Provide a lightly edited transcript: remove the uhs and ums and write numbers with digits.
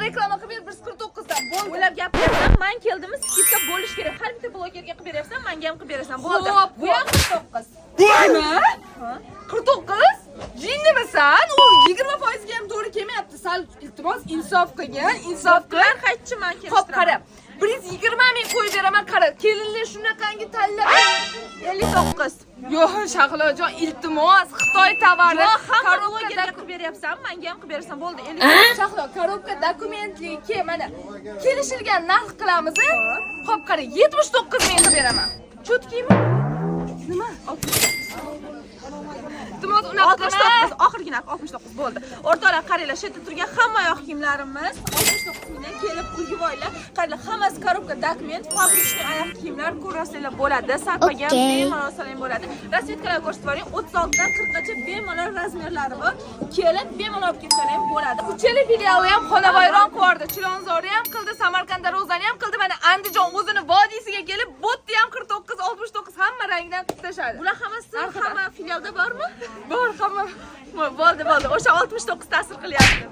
Reklama qilib ber 149 dan. Bo'ldi. O'ylab gapiryapsan, man keldimi, скидка bo'lishi kerak. Har bitta blogerga qilib beryapsan, manga ham qilib berasan. Bo'ldi. Xo'p, Bu ham 49. Nima? 49? Jinnimisan? U 20% ga ham to'g'ri kelmayapti. Sal, iltimos, insof qilgin, insof qil. Narx aytchi, man Xo'p, qara. kelishtiraman. 120 ming qo'yib beraman, qara. Kelinlar shunaqangi tanlab. 59. Yo'q, Shahlojon, iltimos, Xitoy tovari. Yo'q, hamma Коробка blogerga qilib beryapsan, manga ham qilib berasan. Bo'ldi, 59. Shahlo, коробка dokumentli ke, mana kelishilgan narx qilamiz. Xo'p, qara, 79 ming qilib beraman. Чёткий mi? Nima? Iltimos, unaqa qilma. 69, oxirgi narx 69 bo'ldi. O'rtoqlar, qaranglar, shu yerda turgan hamma oyoq kiyimlarimiz 69 mingdan, kelib quyib olinglar. Qaranglar, hammasi коробка документ, фабричный oyoq kiyimlar, ko'rasizlar bo'ladi. Sarpaga ham bemalol olsanglar bo'ladi. Расцветка lar ko'rsatib yuboring. 36 dan 40 gacha bemalol размер lari bor. Kelib bemalol olib ketsalar ham bo'ladi. Uchala filiali ham xonavayron qilib yubordi. Chilonzorni ham qildi, Samarqand Darvozani ham qildi. Mana Andijon o'zini vodiysiga kelib, botni ham 49, 69 hamma rangdan qilib tashladi. Bular hammasi Narxida. hamma filialda bormi? Bor hamma. Bo'ldi, bo'ldi. O'sha 69 ta'sir qilyapti.